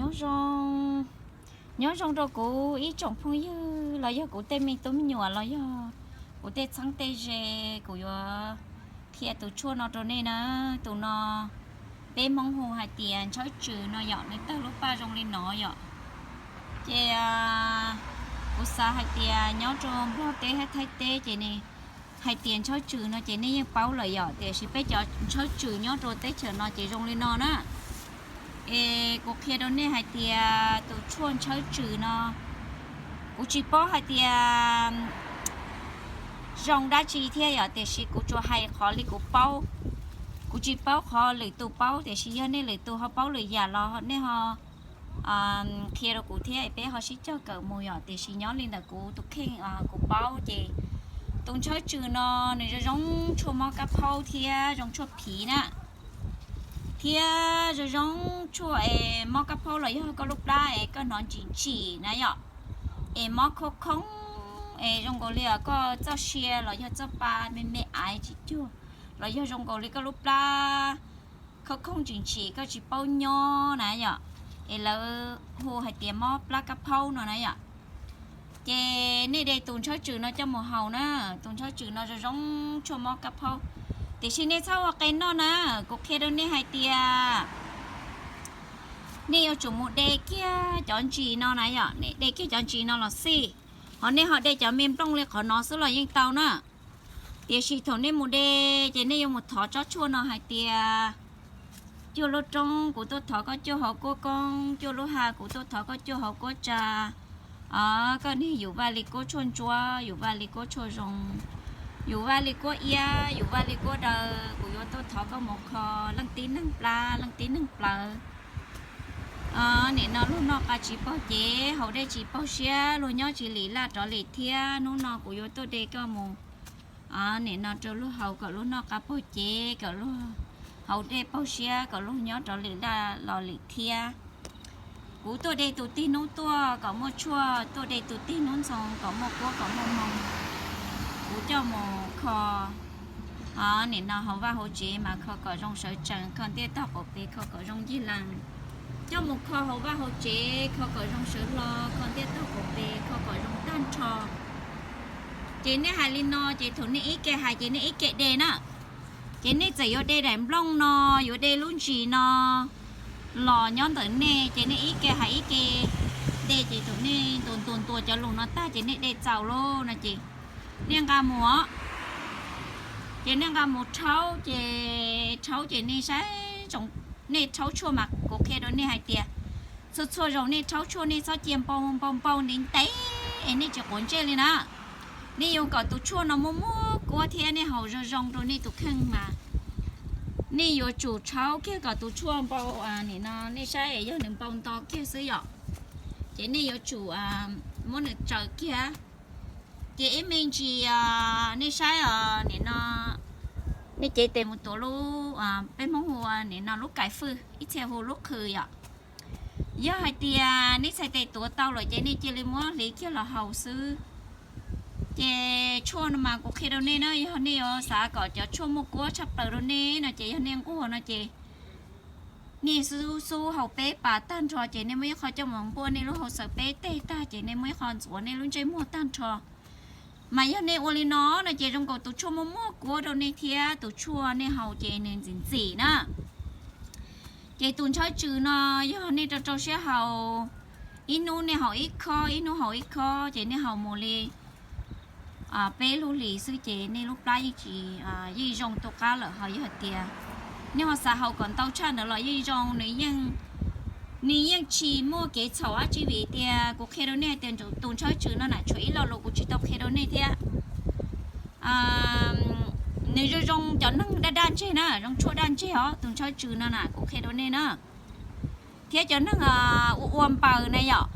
Nyob zoo, nyob zoo rau kuv ib tsoom phooj ywg los yog kuv tej me tub me nyuam los yog kuv tej txheeb tej ze. Kuv yuav qhia tus tshuaj no rau nej na. Tus no peb Hmoob hu hais tias ntshawb tsws no yom, nws tawg lub paj zoo li no yom. Ces kuv xav hais tias nyob rau Nplog teb thiab Thaib teb ces hais tias ntshawb tsws no ces nej yeej paub lawm yom, tiam sis peb cov ntshawb tsws nyob rau teb chaws no ces zoo li no na. Es kuv qhia rau nej hais tias tus tshuaj ntshawb tsws no, kuv tsis paub hais tias zoo dab tsi thiab yom, tiam sis kuv tsuas hais qhov li kuv paub. Kuv tsis paub qhov lwm tus paub, tiam sis yog nej lwm tus ho paub lwm yam los nej ho qhia rau kuv thiab peb ho sib cog kawm mus yom. Tiam sis nyob li ntawm kuv tus kheej kuv paub ces tus ntshawb tsws no nws zoo zoo tshuaj mob kab phaub thiab zoo tshuaj phiv na, thiab zoo zoo tshuaj es mob kab phaub los yog koj lub plab es koj hnov ntsim ntsim na yom, es mob khoob khoob, es zoo nkaus li koj txoj sia los yog txoj pa me me aiv tsis cuag, los yog zoo nkaus li koj lub plab khoob khoob ntsim ntsim koj tsis paub nyob na yom, es lawv hu hais tias mob plab kab phaub no na yom. Ces nej de tus ntshawb tsws no coj mus haus na, tus ntshawb tsws no zoo zoo tshuaj mob kab phaub. Tiam sis nej txhob ua qe noj na, kuv qhia rau nej hais tias nej yuav tsum mus de kiag cov ntsis no na yom, de kiag cov ntsis no los xij, ho nej ho de cov me nplooj li qhov no xwb los yeej tau na. Tiam sis thaum nej mus de ces nej yuav mus thov tsob tshuaj no hais tias cuaj lub roob kuv tuaj thov koj cuaj hauv kuab koob, cuaj lub ha kuv tuaj thov koj cuaj hauv kuab tsa. Koj niag yus vaj li kuab tshuaj ntsuab, yus vaj li kuab tshuaj zoo, yus vaj li kuab iab, yus vaj li kuab daw, kuv yuav tuaj thov koj mus kho leej tib neeg plab leej tib neeg plawv. Nim no luag noj qa tsis paug cev, haus dej tsis paug siab, luag nyob tsis lim laj rov lim thiab. Hnub no kuv yuav tuaj de koj mus nim no rau luag haus kom luag noj qa paug cev, kom luag haus dej paug siab, kom luag nyob rov lim laj los lim thiab. Kuv tuaj de tus tig hnub tuaj kom muaj tshuaj, tuaj de tus tig hnub ntxoo kom muaj kuab kom muaj moo. Kuv coj mus kho nim no hauv vaj hauv tsev mas kho kom zoo sawv tsees, kho ntiaj tog qaum pes kho kom zoo ncig lees. Coj mus kho hauv vaj hauv tsev kho kom zoo sawv hlo, kho ntiaj tog qaum pes kho kom zoo tag nrho. Ces nej hais li no ces thaum nej ib ke hais ces nej ib ke de na. Ces nej txawm yuav de daim nplooj no, yuav de lub ntsis no los nyob ntawm nej, ces nej ib ke hais ib ke de, ces thaum nej ntuas ntuas ntuas cov lus no tag ces nej de txaus lauj no ces nej nqa mus os. Ces nej nqa mus rhaub, ces rhaub ces nej saib, nej rhaub tshuaj mas kuv qhia rau nej hais tias txhua txhua zaus nej rhaub tshuaj nej txhob cia npau npau npau ntev ntev es nej tsis quav ntsej li na. Nej yuav kom tus tshuaj no muaj muaj kuab thiab nej haus zoo zoo rau nej tus kheej mas nej yuav tsum rhaub kiag kom tus tshuaj npau, nim no nej saib yog nws npau nto kiag xwb yom, ces nej yuav tsum muab nws tsaws kiag. Ces ib me ntsis nej saib os, nim no nej cev tes mus tuav lub, peb Hmoob hu nim no lub kais fwj, ib txhia hu lub qhwv yom. Yog hais tias nej txhais tes tuav tau lawm ces nej cia li muab hliv kiag los haus xwb. Ces tshuaj no mas kuv qhia rau nej na, yog nej yuav xav kom cov tshuaj muaj kuab tshaj plaws rau nej no ces yog nej nquag no ces nej xub xub haus peb pas tag nrho ces nej muab ib qho coj mus npuaj nej lub hauv xaws peb teg tag ces nej muab ib qho ntxuav nej lub ntsej muag tag nrho. Mas yog nej ua li no no ces zoo nkaus tus tshuaj muaj muaj kuab rau nej thiab tus tshuaj nej haus ces nws ntxim ntxim na. Ces tus ntshawb tsws no yog nej rau rau siab haus, ib hnub nej haus ib khob, ib hnub haus ib khob ces nej haus mus li peb lub hlis xwb ces nej lub plab yeej tsis, yeej zoo tu qab lawm. Ho yog hais tias nej ho xav haus kom ntau tshaj ntawd los yeej zoo, nws yeej tsis muaj kev txhaum dab tsi vim tias kuv qhia rau nej hais tias tus ntshawb tsws no na tshuav ib lo lus kuv tsis tau qhia rau nej thiab. Nws zoo zoo cov neeg daj daj ntseg na, zoo tshuaj daj ntseg os, tus ntshawb tsws no na kuv qhia rau nej na. Thiab cov neeg ua ua npaws na yom,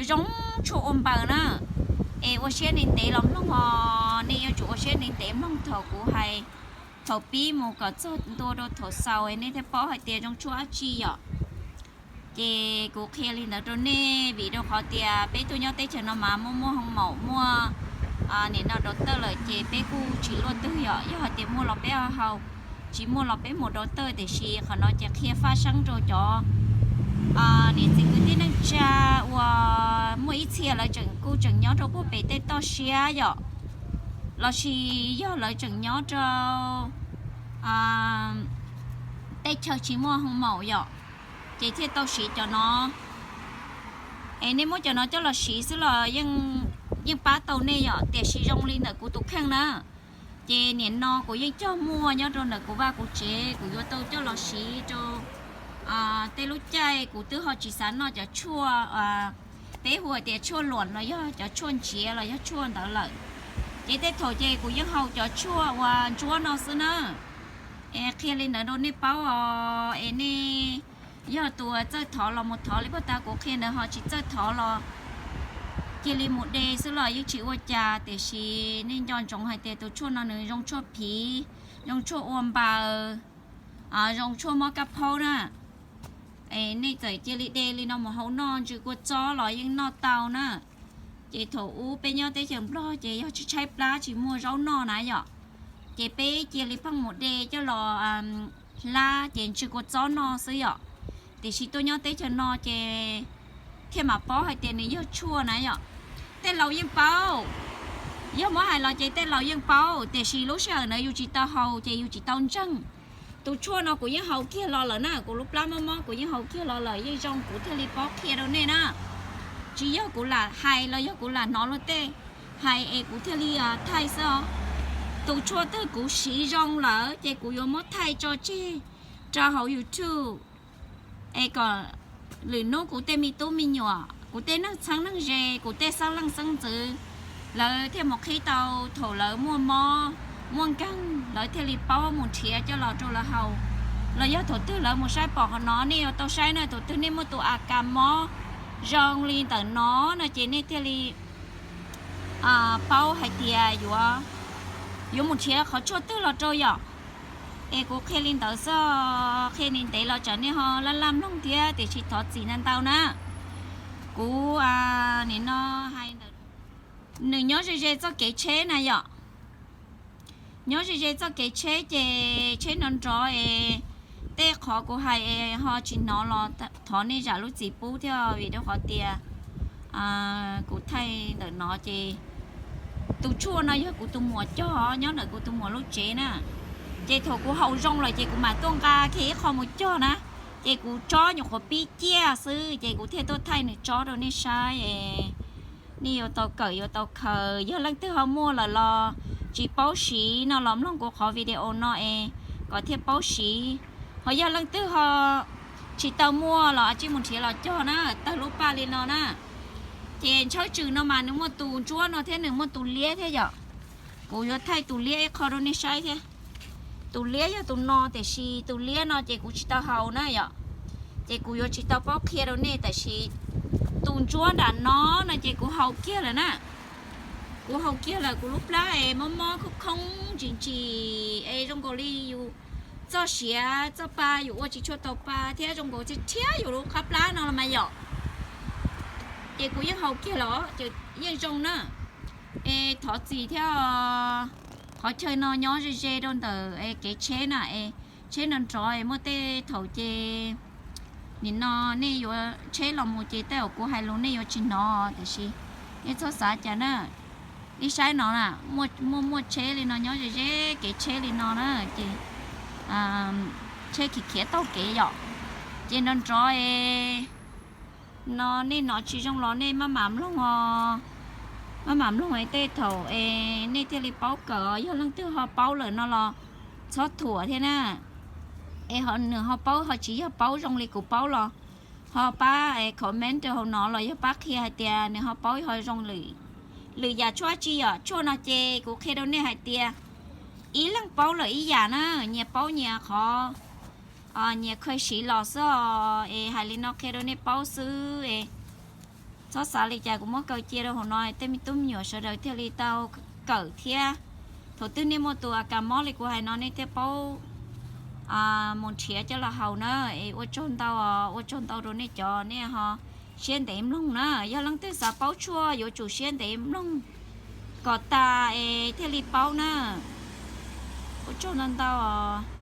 zoo tshuaj ua npaws na, es ua siab ntev ntev los mloog os, nej yuav tsum ua siab ntev ntev mloog thaum kuv hais, thaum pib mus kom txog ntua rau thaum xaus nej thiaj paub hais tias zoo tshuaj dab tsi yom. Ces kuv qhia li ntawd rau nej vim rau qhov tias peb tuaj nyob teb chaws no mas muaj muaj hoo maum muaj nim no dau tawj lawm ces peb kuj tsis luaj twg yom, yog hais tias muaj los peb ho haus, tsis muaj los peb mus dau tawj, tiam sis qhov no ces qhia faj seeb rau cov niam txiv kwv tij neej tsa uas muaj ib txhia lawv tseem kuj tseem nyob rau puag pem tej toj siab yom, lossis yog lawv tseem nyob rau tej chaw tsis muaj hoo maum yom, ces thiaj tau siv cov no. Es nej muab cov no coj los siv xwb los yeej pab tau nej yom, tiam sis zoo li ntawm kuv tus kheej na, ces nim no kuv yeej cog muaj nyob rau ntawm kuv vaj kuv tsev, kuv yuav tau coj los siv rau tej lub caij kuv twb ho tsis xav noj cov tshuaj, peb hu tias tshuaj luam los yog cov tshuaj ntsiav los yog tshuaj ntawd lawm. Ces tej thaum ces kuv yeej haus cov tshuaj uas ntsuab no xwb na. Es qhia li ntawd rau nej paub os, es nej yog tus txawj thov los mus thov li, puag ta kuv qhia ntawd ho tsis txawj thov los cia li mus de xwb los yeej tsis ua cas, tiam sis nej nco ntsoov hais tias tus tshuaj no nws zoo tshuaj phiv, zoo tshuaj ua npaws, zoo tshuaj mob kab phaub na. Es nej txawm cia li de li no mus hau noj, ntsw kua txob los yeej noj tau na. Ces thaum ub peb nyob teb chaws Nplog ces yog tsis tshaib plab tsis muaj zaub noj na yom, ces peb cia li pheej mus de coj los hlab ces ntsw kua txob noj xwb yom. Tiam sis tuaj nyob teb chaws no ces thiaj mam paub hais tias nws yog tshuaj na yom. Tej laus yeej paub, yog muab hais los ces tej laus yeej paub, tiam sis lub sij hawm ntawd yus tsis tau haus ces yus tsis tau ntseeg. Tus tshuaj no kuv yeej haus kiag los lawm na, kuv lub plab mob mob kuv yeej haus kiag los lawm, yeej zoo kuv thiaj li paub qhia rau nej na. Tsis yog kuv lam hais los yog kuv lam hnov luag tej hais es kuv thiaj li thaij xwb os. Tus tshuaj twg kuv siv zoo lawm ces kuv yuav muab thaij tso tseg rau hauv YouTube, es kom lwm hnub kuv tej me tub me nyuam, kuv tej neeg txheeb neeg ze, kuv tej xeeb leej xeeb ntxwv, lawv thiaj mus qhib tau. Thaum lawv muaj mob muaj nkeeg lawv thiaj li paub mus nrhiav coj los rau lawv haus. Los yog thaum twg lawv mus saib pom qhov no, nej yuav tau saib na, thaum twg nej muaj tus a kas mob zoo li ntawm no no ces nej thiaj li paub hais tias yuav, yuav mus nrhiav qhov tshuaj twg los rau yom. Es kuv qhia li ntawd xwb, qhia li ntev los tsam nej ho laj laj mloog thiab, tiam sis thov txim ntau ntau na. Kuv nim no hais ntawm, nws nyob ze ze txoj kev tsheb na yom. Nyob ze ze txoj kev tsheb ces tsheb nrov nrov es tej qhov kuv hais es ho tsis hnov los thov nej zam lub txim pub thiab, vim rau qhov tias kuv thaij ntawm no ces tus tshuaj no yog kuv tus muam cog nyob ntawm kuv tus muam lub tsev na. Ces thaum kuv haus zoo lawm ces kuv mam tuaj nqa kiag ib qho mus cog na, ces kuv tsob nyuam qhuav pib ciaj xwb ces kuv thiaj tuaj thaij nws tsob rau nej saib. Nej yuav tau kawm yuav tau khaws, yog leej twg ho muaj lawm los tsis paub siv no los mloog kuv qhov video no es kom thiaj paub siv. Ho yog leej twg ho tsis tau muaj los a tsij mus nrhiav los cog na, tawg lub paj li no na. Ces ntshawb tswm no mas nws muaj tus ntsuab no thiab nws muaj tus liab thiab yom. Kuv yuav thaij tus liab ib qho rau nej saib thiab. Tus liab yog tus no, tiam sis tus liab no ces kuv tsis tau haus na yom. Ces kuv yuav tsis tau paub qhia rau nej, tiam sis tus ntsuab nram no no ces kuv haus kiag lawm na. Kuv haus kiag lawm, kuv lub plab es mob mob khoob khoob ntsim ntsim es zoo nkaus li yus txoj siav txoj pa yus ua tsis tshua tau pa thiab zoo nkaus thiab rhiab yus lub qab plab no los mas yom. Ces kuv yeej haus kiag los ces yeej zoo na. Es thov txim thiab, qhov chaw no nyob ze ze rau ntawm kev tsheb na es tsheb nrov nrov es muaj tej thaum ces nim no nej yuav tsheb los mus ces tej zaum kuv hais lus nej yuav tsis hnov, tiam sis nej txhob xav cas na. Nej saib no na, muaj muaj tsheb li no nyob ze ze kev tsheb li no na, ces tsheb khiav khiav taug kev yom, ces nrov nrov es no nej hnov tsis zoo los nej maj mam mloog os. Maj mam mloog es tej thaum es nej thiaj li paub kawm os. Yog leej twg ho paub lawm no los txhob thuam thiab na. Es nws ho paub ho tsis yog paub zoo li kuv paub los ho pab comment rau hauv no los yog pab qhia hais tias nws ho paub ho zoo lwm yam tshuaj tsi yom. Tshuaj no ces kuv qhia rau nej hais tias ib leeg paub lawm ib yam na, nyias paub nyias qhov, nyias kha siv los xwb os. Es hais li no qhia rau nej paub xwb es txhob xav li cas, kuv muab kaw cia rau hauv no tej me tub me nyuam sawv daws thiaj li tau kawm thiab. Thaum twg nej muaj tus a kas mob li kuv hais no nej thiaj paub mus nrhiav coj los haus na. Es ua tsaug ntau, ua tsaug ntau rau nej cov nej ho siab ntev mloog na. Yog leej twg xav paub tshuaj yuav tsum siab ntev mloog kom tas es thiaj li paub na. Ua tsaug ntau ntau os.